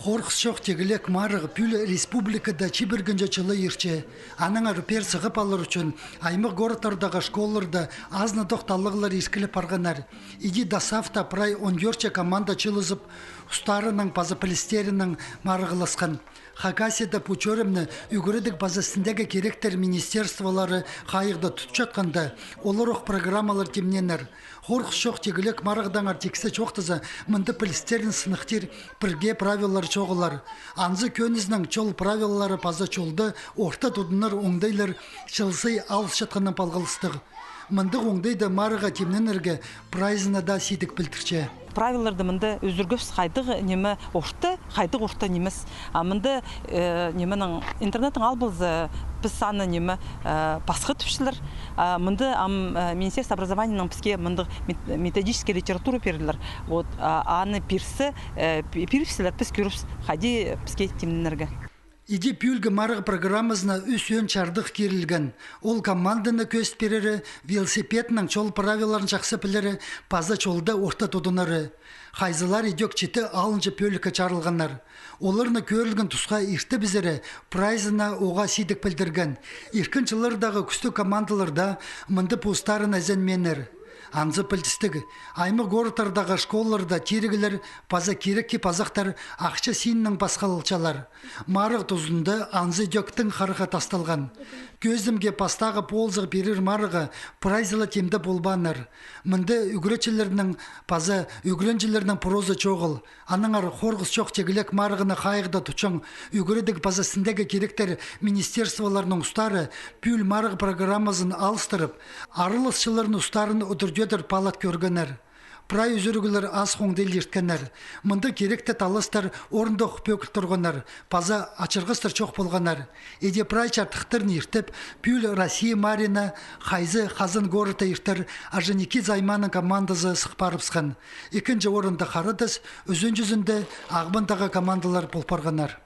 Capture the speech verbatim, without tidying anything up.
«Хорғыс чох тигілек» марығ пӱӱл республикада чибіргінҷі чылы иртче. Аннаңар пеер сығып алар ӱчӱн аймах городтардағы школаларда азынадох таллағлар ирткілеп парғаннар. Иди ДОСААФта прай он тӧртче команда чыылызып, устарының паза пілістерінең марығласхан. Хакасияда пу чӧрімні ӱгредіг паза істіндегі киректер министерстволары хайығда тутчатханда, олар ох программалар тимнееннер. «Хорғыс чох тигілек» марығдаңар тиксі чоохтаза, мында пілістерін сынахтир пірге правилалар чоғылар. Анзы кӧнізінең чол правилалары паза чолда орта тудынар оңдайлар чыл сай алысчатханнаң палғалыстығ. Мындағ оңдайда марығға тимненерге прайзына даа сидік пілдірче. Правилаларны мында ӱзӱргебіс, хайдағ ниме орта, хайдағ орта нимес. А мында, э, нименің, интернеттең ал полза, піс аны ниме, э, пасха тіпчелер. А мында ам, э, Министерство образованиенең піске мындағ мет-, методический литература пирділер. Вот, а, аны пирзе, э, пи-, пирібіселер, піс кӧрербіс, хайди піске тимненерге. Иди пӱӱлгі марығ программазына ӱс ӧӧн чардых кирілген. Ол команданы кӧзіт пирері, велосипедінең чол правилаларын чахсы пілері паза чолда орта тудынары. Хайзылар идӧк читі алынҷа пӧлікке чарылғаннар. Оларны кӧрілген тусха иртібізері прайзына оға сидік пілдірген. Иркін чыллардағы кӱстіг командаларда мында постарын ізенмееннер. Анзы пілдістіг, аймах городтардағы школаларда тиріглер паза кирекки пазахтар ахча синінең пасхалчалар. Марығ тузында анзы идӧк тың харха тасталған. Кӧзідімге, пастағы полызығ пирер марығға прайзы ла тимде полбааннар. Мында ӱгретчілернің паза ӱгренҷілернің прозы чоғыл. Аннаңар «Хорғыс чох тигілек» марығны хайығда тутчаң ӱгредіг паза істіндегі киректер министерстволарының устары пӱӱл марығ программазын алыстырып, араласчыларның устарын удур-тӧдір палат кӧргеннер. Прай ӱзӱріглер ас оңдайлы ирткеннер. Мында киректі таластар орындох пӧгіл турғаннар, паза ачырғастар чох полғаннар. Иди прай чардыхтарын иртіп, пӱӱл Россия марығына хайзы Хазан городта иртер Орджоникидзе аймааның командазы сых парыбысхан. Ікінҷі орында Харатас, ӱзінҷізінде Ағбандағы командалар пол парғаннар.